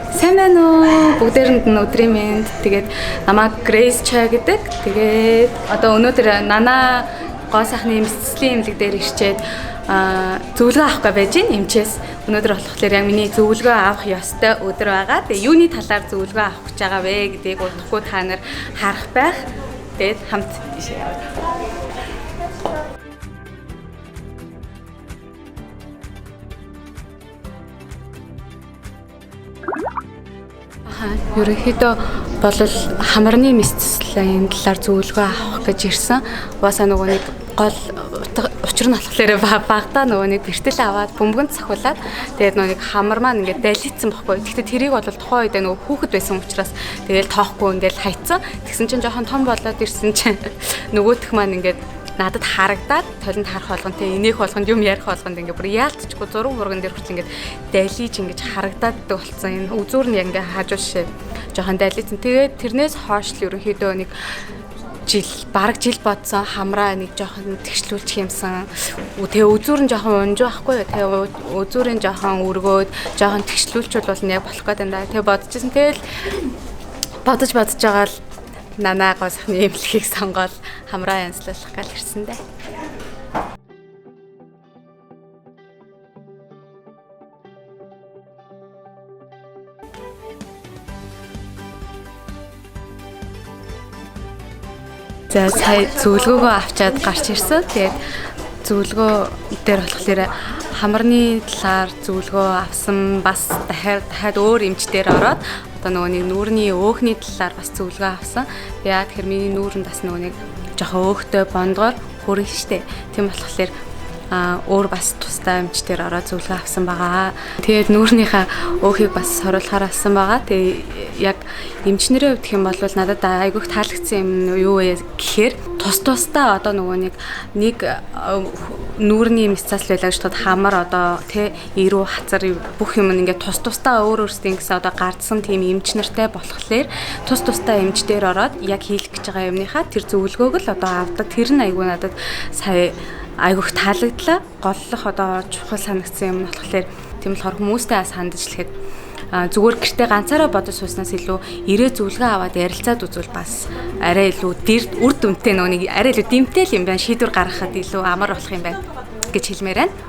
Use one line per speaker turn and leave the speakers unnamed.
Сайн байна уу? Бүгдээрэнд нь өдрийн мэнд. Тэгээд намайг Grace Choi гэдэг. Тэгээд одоо өнөөдөр Нана гоо сайхны эмчилгээний эмнэлэг дээр ирчээд зөвлөгөө авах гэж байж байна эмчээс. Өнөөдөр болохоор яг миний зөвлөгөө авах ёстой өдөр байгаа. Тэгээд юуны талаар зөвлөгөө авах гэж байгаа вэ гэдгийг удахгүй та нар харах байх. Тэгээд хамт тийшээ явъя. Ерөнхийдөө бол хамарны мэс заслийн талаар зөвлөгөө авах гэж ирсэн. Угаасаа нөгөө нэг гол учир нь болохоор багадаа нөгөө нэг бэртэл аваад бөмбөгөнд сахиулаад тэгээд нөгөө нэг хамар маань ингээд далицсан байхгүй. Гэхдээ тэрийг бол тухайн үед нөгөө хүүхэд байсан учраас тэгээд тоохгүй ингээд хайцсан. Тэгсэн чинь жоохон том болоод ирсэн чинь нөгөөх маань ингээд надад харагдаад толинд харах болгон тэ инеэх болгонд юм ярих болгонд ингээ бүр яалтчгүй зураг мурган дээр хүртэл ингээ далиж ингэж харагдаад болсон. Энэ үзүүр нь яг ингээ хажуу шишээ жоохон далицсан. Тэгээд тэрнээс хойш л ерөнхийдөө нэг жил бараг жил бодсон хамраа нэг жоохон тэгшлүүлчих юмсан. Тэгээ үзүүр нь жоохон унж байхгүй юу? Тэгээ үзүүрийн жоохон өргөөд жоохон тэгшлүүлчихвэл бол яг болох гээд байна да. Тэгээ бодчихсон. Тэгэл бодож байгаа л Нана гоо сайхны эмнэлгийг сонгоод хамраа янзлуулах гал ирсэн дээ. За сая зөвлөгөөгөө авчаад гарч ирсэн. Тэгээд зөвлөгөө дээр болохоор хамарны талаар зөвлөгөө авсан, бас дахиад өөр эмч дээр ороод одоо нөгөө нэг нүүрний өөхний талаар бас зөвлөгөө авсан. Яа тэгэхээр миний нүүрэнд бас нөгөө нэг жоохон өөхтэй бондгоор хүрэн штэ. Тийм болохоор өөр бас тусдаа эмч дээр ороод зөвлөгөө авсан байгаа. Тэгээд нүүрнийхээ өөхийг бас соруулахаар авсан байгаа. Тэгээд яг эмчнэрийн хувьд гэх юм бол надад айгүйх таалагдсан юм юу вэ гэхээр тус тусдаа одоо нөгөө нэг нүүрний мэс засал байлаа гэж бодоход хамар одоо тэ эрүү хацар бүх юм ингээд тус тусдаа өөр өөрсдийн гэсэн одоо гардсан тийм эмч нартай болохоор тус тусдаа эмч дээр ороод яг хийлэх гэж байгаа юмныхаа тэр зөвлөгөөг л одоо авдаг. Тэр нь айгүй надад сая айгүйх таалагдлаа. Голлох одоо чухал санагдсан юм нь болохоор тийм болохоор хүмүүстэй бас хандаж хэлэхэд зүгээр гэртээ ганцаараа бодож сууснаас илүү ирээ зөвлөгөө аваад ярилцаад үзвэл бас арай илүү үр дүнтэй нөгөө нэг арай илүү дэмтэй л юм байна. Шийдвэр гаргахад илүү амар болох юм байна гэж хэлмээр байна.